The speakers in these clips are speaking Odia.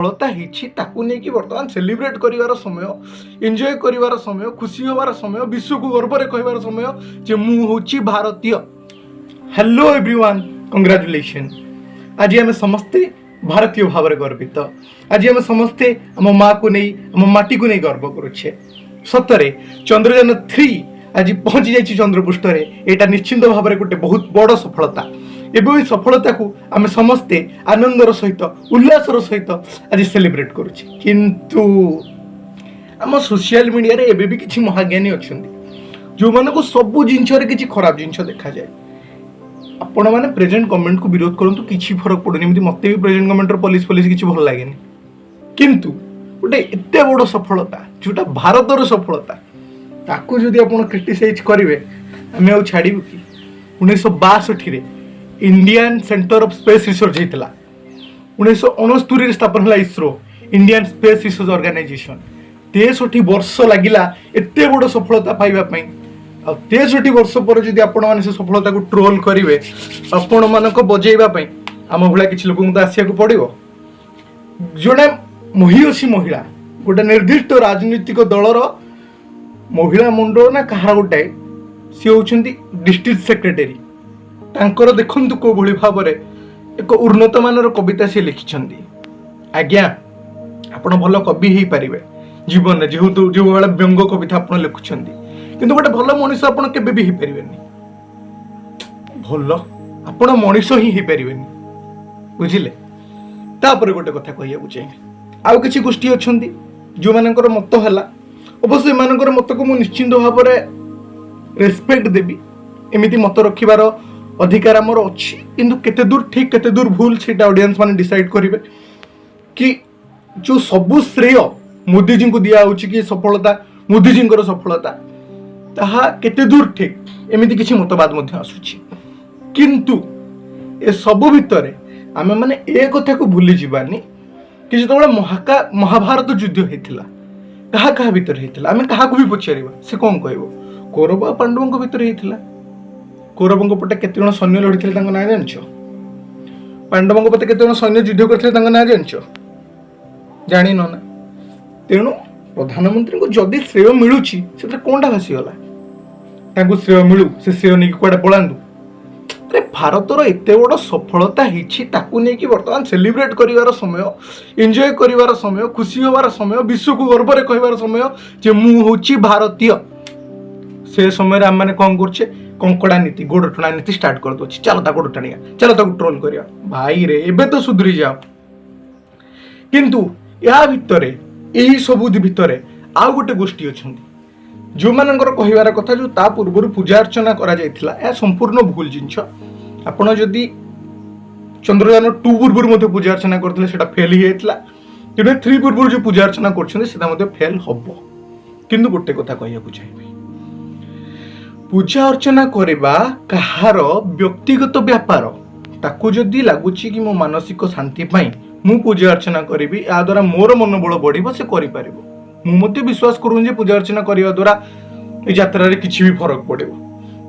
ସଫଳତା ହେଇଛି, ତାକୁ ନେଇକି ବର୍ତ୍ତମାନ ସେଲିବ୍ରେଟ୍ କରିବାର ସମୟ, ଏନ୍ଜୟ କରିବାର ସମୟ, ଖୁସି ହେବାର ସମୟ, ବିଶ୍ୱକୁ ଗର୍ବରେ କହିବାର ସମୟ ଯେ ମୁଁ ହେଉଛି ଭାରତୀୟ। Hello everyone, congratulation. ଆଜି ଆମେ ସମସ୍ତେ ଭାରତୀୟ ଭାବରେ ଗର୍ବିତ। ଆଜି ଆମେ ସମସ୍ତେ ଆମ ମାଆକୁ ନେଇ, ଆମ ମାଟିକୁ ନେଇ ଗର୍ବ କରୁଛେ। ସତରେ ଚନ୍ଦ୍ରଯାନ 3 ଆଜି ପହଞ୍ଚି ଯାଇଛି ଚନ୍ଦ୍ରପୃଷ୍ଠରେ। ଏଇଟା ନିଶ୍ଚିନ୍ତ ଭାବରେ ଗୋଟେ ବହୁତ ବଡ଼ ସଫଳତା ଏବଂ ଏହି ସଫଳତାକୁ ଆମେ ସମସ୍ତେ ଆନନ୍ଦର ସହିତ, ଉଲ୍ଲାସର ସହିତ ଆଜି ସେଲିବ୍ରେଟ୍ କରୁଛେ। କିନ୍ତୁ ଆମ ସୋସିଆଲ ମିଡ଼ିଆରେ ଏବେ ବି କିଛି ମହାଜ୍ଞାନୀ ଅଛନ୍ତି, ଯେଉଁମାନଙ୍କୁ ସବୁ ଜିନିଷରେ କିଛି ଖରାପ ଜିନିଷ ଦେଖାଯାଏ। ଆପଣମାନେ ପ୍ରେଜେଣ୍ଟ ଗଭର୍ଣ୍ଣମେଣ୍ଟକୁ ବିରୋଧ କରନ୍ତୁ, କିଛି ଫରକ ପଡ଼ୁନି। ଏମିତି ମୋତେ ବି ପ୍ରେଜେଣ୍ଟ ଗଭର୍ଣ୍ଣମେଣ୍ଟର ପଲିସି ଫଲିସି କିଛି ଭଲ ଲାଗେନି। କିନ୍ତୁ ଗୋଟେ ଏତେ ବଡ଼ ସଫଳତା, ଯେଉଁଟା ଭାରତର ସଫଳତା, ତାକୁ ଯଦି ଆପଣ କ୍ରିଟିସାଇଜ୍ କରିବେ, ଆମେ ଆଉ ଛାଡ଼ିବୁ କି? 1962ରେ Indian Centre of Space Research ହେଇଥିଲା। 1969ରେ ସ୍ଥାପନ ହେଲା ISRO, Indian space research organisation. 63 ବର୍ଷ ଲାଗିଲା ଏତେ ବଡ଼ ସଫଳତା ପାଇବା ପାଇଁ। ଆଉ 63 ବର୍ଷ ପରେ ଯଦି ଆପଣମାନେ ସେ ସଫଳତାକୁ ଟ୍ରୋଲ୍ କରିବେ, ଆପଣମାନଙ୍କ ବଜେଇବା ପାଇଁ ଆମ ଭଳିଆ କିଛି ଲୋକଙ୍କୁ ତ ଆସିବାକୁ ପଡ଼ିବ। ଜଣେ ମହିୟସୀ ମହିଳା, ଗୋଟେ ନିର୍ଦ୍ଦିଷ୍ଟ ରାଜନୈତିକ ଦଳର ମହିଳା ମଣ୍ଡଳ ନା କାହାର ଗୋଟାଏ, ସିଏ ହେଉଛନ୍ତି ଡିଷ୍ଟ୍ରିକ୍ଟ ସେକ୍ରେଟାରୀ। ତାଙ୍କର ଦେଖନ୍ତୁ କୋଉ ଭଳି ଭାବରେ ଏକ ଉନ୍ନତ ମାନର କବିତା ସିଏ ଲେଖିଛନ୍ତି। ଆଜ୍ଞା, ଆପଣ ଭଲ କବି ହେଇପାରିବେ ଜୀବନରେ, ଯେହେତୁ ଯେଉଁଭଳିଆ ବ୍ୟଙ୍ଗ କବିତା ଆପଣ ଲେଖୁଛନ୍ତି, କିନ୍ତୁ ଗୋଟେ ଭଲ ମଣିଷ ଆପଣ କେବେ ବି ହେଇପାରିବେନି। ଭଲ ଆପଣ ମଣିଷ ହିଁ ହେଇପାରିବେନି, ବୁଝିଲେ? ତାପରେ ଗୋଟେ କଥା କହିବାକୁ ଚାହିଁବି। ଆଉ କିଛି ଗୋଷ୍ଠୀ ଅଛନ୍ତି ଯେଉଁମାନଙ୍କର ମତ ହେଲା, ଅବଶ୍ୟ ଏମାନଙ୍କର ମତକୁ ମୁଁ ନିଶ୍ଚିନ୍ତ ଭାବରେ ରେସପେକ୍ଟ ଦେବି, ଏମିତି ମତ ରଖିବାର ଅଧିକାର ଆମର ଅଛି। କିନ୍ତୁ କେତେ ଦୂର ଠିକ୍, କେତେ ଦୂର ଭୁଲ, ସେଇଟା ଅଡ଼ିଏନ୍ସ ମାନେ ଡିସାଇଡ୍ କରିବେ କି ଯେଉଁ ସବୁ ଶ୍ରେୟ ମୋଦିଜୀଙ୍କୁ ଦିଆହେଉଛି କି ସଫଳତା ମୋଦିଜୀଙ୍କର ସଫଳତା, ତାହା କେତେ ଦୂର ଠିକ୍। ଏମିତି କିଛି ମତବାଦ ମଧ୍ୟ ଆସୁଛି। କିନ୍ତୁ ଏସବୁ ଭିତରେ ଆମେମାନେ ଏ କଥାକୁ ଭୁଲି ଯିବାନି କି ଯେତେବେଳେ ମହାଭାରତ ଯୁଦ୍ଧ ହେଇଥିଲା, କାହା କାହା ଭିତରେ ହେଇଥିଲା? ଆମେ କାହାକୁ ବି ପଚାରିବା, ସେ କ'ଣ କହିବ? କୌରବ ଆଉ ପାଣ୍ଡବଙ୍କ ଭିତରେ ହେଇଥିଲା। କୌରବଙ୍କ ପଟେ କେତେ ଜଣ ସୈନ୍ୟ ଲଢ଼ିଥିଲେ, ତାଙ୍କ ନାଁ ଜାଣିଛ? ପାଣ୍ଡବଙ୍କ ପଟେ କେତେ ଜଣ ସୈନ୍ୟ ଯୁଦ୍ଧ କରିଥିଲେ, ତାଙ୍କ ନାଁ ଜାଣିଛ? ଜାଣିନ ନା? ତେଣୁ ପ୍ରଧାନମନ୍ତ୍ରୀଙ୍କୁ ଯଦି ଶ୍ରେୟ ମିଳୁଛି, ସେଥିରେ କ'ଣଟା ଭାସିଗଲା? ତାଙ୍କୁ ଶ୍ରେୟ ମିଳୁ, ସେ ଶ୍ରେୟ ନେଇକି କୁଆଡ଼େ ପଳାନ୍ତୁ। ଆରେ, ଭାରତର ଏତେ ବଡ଼ ସଫଳତା ହେଇଛି, ତାକୁ ନେଇକି ବର୍ତ୍ତମାନ ସେଲିବ୍ରେଟ୍ କରିବାର ସମୟ, ଏନ୍ଜୟ କରିବାର ସମୟ, ଖୁସି ହେବାର ସମୟ, ବିଶ୍ୱକୁ ଗର୍ବରେ କହିବାର ସମୟ ଯେ ମୁଁ ହେଉଛି ଭାରତୀୟ। ସେ ସମୟରେ ଆମେମାନେ କ'ଣ କରୁଛେ? କଙ୍କଡ଼ା ନୀତି, ଗୋଡ଼ ଟଣା ନୀତି ଷ୍ଟାର୍ଟ କରିଦେଉଛି। ଚାଲ ତା ଗୋଡ଼ ଟାଣିବା, ଚାଲ ତାକୁ ଟ୍ରୋଲ୍ କରିବା। ଭାଇରେ, ଏବେ ତ ସୁଧୁରି ଯାଅ। କିନ୍ତୁ ୟା ଭିତରେ, ଏହି ସବୁ ଭିତରେ ଆଉ ଗୋଟେ ଗୋଷ୍ଠୀ ଅଛନ୍ତି, ଯେଉଁମାନଙ୍କର କହିବାର କଥା, ଯେଉଁ ତା ପୂର୍ବରୁ ପୂଜା ଅର୍ଚ୍ଚନା କରାଯାଇଥିଲା, ଏହା ସମ୍ପୂର୍ଣ୍ଣ ଭୁଲ ଜିନିଷ। ଆପଣ ଯଦି ଚନ୍ଦ୍ରଯାନ 2 ପୂର୍ବରୁ ମଧ୍ୟ ପୂଜା ଅର୍ଚ୍ଚନା କରିଥିଲେ, ସେଇଟା ଫେଲ୍ ହେଇଯାଇଥିଲା। ତେଣୁ 3 ପୂର୍ବରୁ ଯେଉଁ ପୂଜା ଅର୍ଚ୍ଚନା କରୁଛନ୍ତି, ସେଟା ମଧ୍ୟ ଫେଲ୍ ହବ। କିନ୍ତୁ ଗୋଟେ କଥା କହିବାକୁ ଚାହିଁବି, ପୂଜା ଅର୍ଚ୍ଚନା କରିବା କାହାର ବ୍ୟକ୍ତିଗତ ବ୍ୟାପାର। ତାକୁ ଯଦି ଲାଗୁଛି କି ମୋ ମାନସିକ ଶାନ୍ତି ପାଇଁ ମୁଁ ପୂଜା ଅର୍ଚ୍ଚନା କରିବି, ଏହା ଦ୍ୱାରା ମୋର ମନୋବଳ ବଢ଼ିବ, ସେ କରିପାରିବ। ମୁଁ ମଧ୍ୟ ବିଶ୍ୱାସ କରୁନି ଯେ ପୂଜା ଅର୍ଚ୍ଚନା କରିବା ଦ୍ୱାରା ଏ ଯାତ୍ରାରେ କିଛି ବି ଫରକ ପଡ଼ିବ।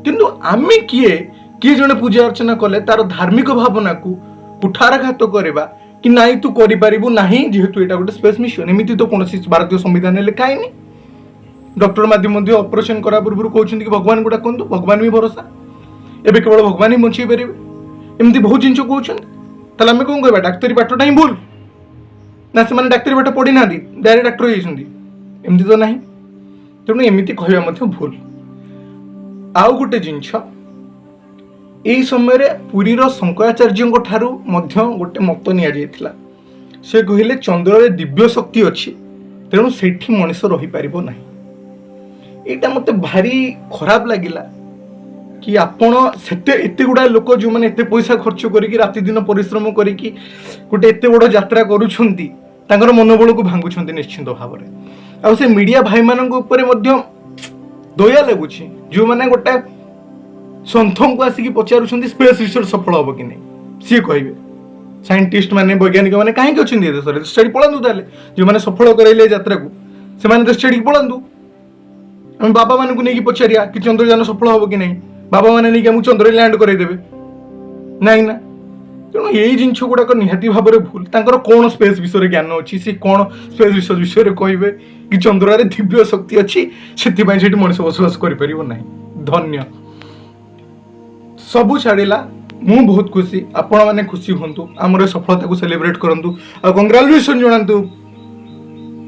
କିନ୍ତୁ ଆମେ କିଏ କିଏ ଜଣେ ପୂଜା ଅର୍ଚ୍ଚନା କଲେ ତାର ଧାର୍ମିକ ଭାବନାକୁ କୁଠାରଘାତ କରିବା କି ନାଇଁ, ତୁ କରିପାରିବୁ ନାହିଁ, ଯେହେତୁ ଏଇଟା ଗୋଟେ ସ୍ପେସ୍ ମିଶନ? ଏମିତି ତ କୌଣସି ଭାରତୀୟ ସମ୍ବିଧାନରେ ଲେଖା ହେଇନି। ଡକ୍ଟର ମାଧ୍ୟମ ମଧ୍ୟ ଅପରେସନ କରିବା ପୂର୍ବରୁ କହୁଛନ୍ତି କି ଭଗବାନଙ୍କୁ ଡାକନ୍ତୁ, ଭଗବାନ ବି ଭରସା, ଏବେ କେବଳ ଭଗବାନ ହିଁ ବଞ୍ଚେଇ ପାରିବେ। ଏମିତି ବହୁତ ଜିନିଷ କହୁଛନ୍ତି। ତାହେଲେ ଆମେ କ'ଣ କହିବା? ଡାକ୍ତରୀ ପାଠଟା ହିଁ ଭୁଲ ନା ସେମାନେ ଡାକ୍ତରୀ ପାଠ ପଢ଼ିନାହାନ୍ତି, ଡାଇରେକ୍ଟ ଡାକ୍ତର ହେଇଯାଇଛନ୍ତି? ଏମିତି ତ ନାହିଁ। ତେଣୁ ଏମିତି କହିବା ମଧ୍ୟ ଭୁଲ। ଆଉ ଗୋଟେ ଜିନିଷ, ଏଇ ସମୟରେ ପୁରୀର ଶଙ୍କରାଚାର୍ଯ୍ୟଙ୍କ ଠାରୁ ମଧ୍ୟ ଗୋଟେ ମତ ନିଆଯାଇଥିଲା। ସେ କହିଲେ, ଚନ୍ଦ୍ରରେ ଦିବ୍ୟ ଶକ୍ତି ଅଛି, ତେଣୁ ସେଇଠି ମଣିଷ ରହିପାରିବ ନାହିଁ। ଏଇଟା ମୋତେ ଭାରି ଖରାପ ଲାଗିଲା କି ଆପଣ ସେତେ ଏତେ ଗୁଡ଼ାଏ ଲୋକ, ଯେଉଁମାନେ ଏତେ ପଇସା ଖର୍ଚ୍ଚ କରିକି, ରାତି ଦିନ ପରିଶ୍ରମ କରିକି ଗୋଟେ ଏତେ ବଡ଼ ଯାତ୍ରା କରୁଛନ୍ତି, ତାଙ୍କର ମନୋବଳକୁ ଭାଙ୍ଗୁଛନ୍ତି ନିଶ୍ଚିନ୍ତ ଭାବରେ। ଆଉ ସେ ମିଡ଼ିଆ ଭାଇମାନଙ୍କ ଉପରେ ମଧ୍ୟ ଦୟା ଲାଗୁଛି, ଯେଉଁମାନେ ଗୋଟେ ସନ୍ଥଙ୍କୁ ଆସିକି ପଚାରୁଛନ୍ତି ସ୍ପେସ୍ ରିସର୍ଚ୍ଚ ସଫଳ ହବ କି ନାହିଁ। ସିଏ କହିବେ? ସାଇଣ୍ଟିଷ୍ଟ ମାନେ, ବୈଜ୍ଞାନିକ ମାନେ କାହିଁକି ଅଛନ୍ତି ଏ ଦେଶରେ? ଦେଶ ଛାଡ଼ି ପଳାନ୍ତୁ ତାହେଲେ। ଯେଉଁମାନେ ସଫଳ କରାଇଲେ ଏ ଯାତ୍ରାକୁ, ସେମାନେ ଦେଶ ଛାଡ଼ିକି ପଳାନ୍ତୁ। ଆମେ ବାବାମାନଙ୍କୁ ନେଇକି ପଚାରିବା କି ଚନ୍ଦ୍ରଯାନ ସଫଳ ହବ କି ନାହିଁ? ବାବାମାନେ ନେଇକି ଆମକୁ ଚନ୍ଦ୍ରରେ ଲ୍ୟାଣ୍ଡ କରେଇଦେବେ? ନାଇଁ ନା? ତେଣୁ ଏଇ ଜିନିଷ ଗୁଡ଼ାକ ନିହାତି ଭାବରେ ଭୁଲ। ତାଙ୍କର କ'ଣ ସ୍ପେସ୍ ବିଷୟରେ ଜ୍ଞାନ ଅଛି? ସେ କ'ଣ ସ୍ପେସ୍ ରିସର୍ଚ୍ଚ ବିଷୟରେ କହିବେ କି ଚନ୍ଦ୍ରରେ ଦିବ୍ୟ ଶକ୍ତି ଅଛି, ସେଥିପାଇଁ ସେଠି ମଣିଷ ବସବାସ କରିପାରିବ ନାହିଁ? ଧନ୍ୟ। ସବୁ ଛାଡ଼ିଲା, ମୁଁ ବହୁତ ଖୁସି। ଆପଣମାନେ ଖୁସି ହୁଅନ୍ତୁ, ଆମର ଏ ସଫଳତାକୁ ସେଲିବ୍ରେଟ୍ କରନ୍ତୁ ଆଉ କଂଗ୍ରାଚୁଲେସନ୍ ଜଣାନ୍ତୁ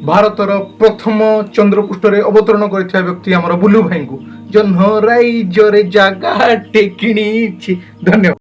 ଭାରତର ପ୍ରଥମ ଚନ୍ଦ୍ରପୃଷ୍ଠରେ ଅବତରଣ କରିଥିବା ବ୍ୟକ୍ତି ଆମର ବୁଲୁ ଭାଇଙ୍କୁ। ଜହ୍ନ ରାଇଜରେ ଜାଗାଟେ କିଣିଛି। ଧନ୍ୟବାଦ।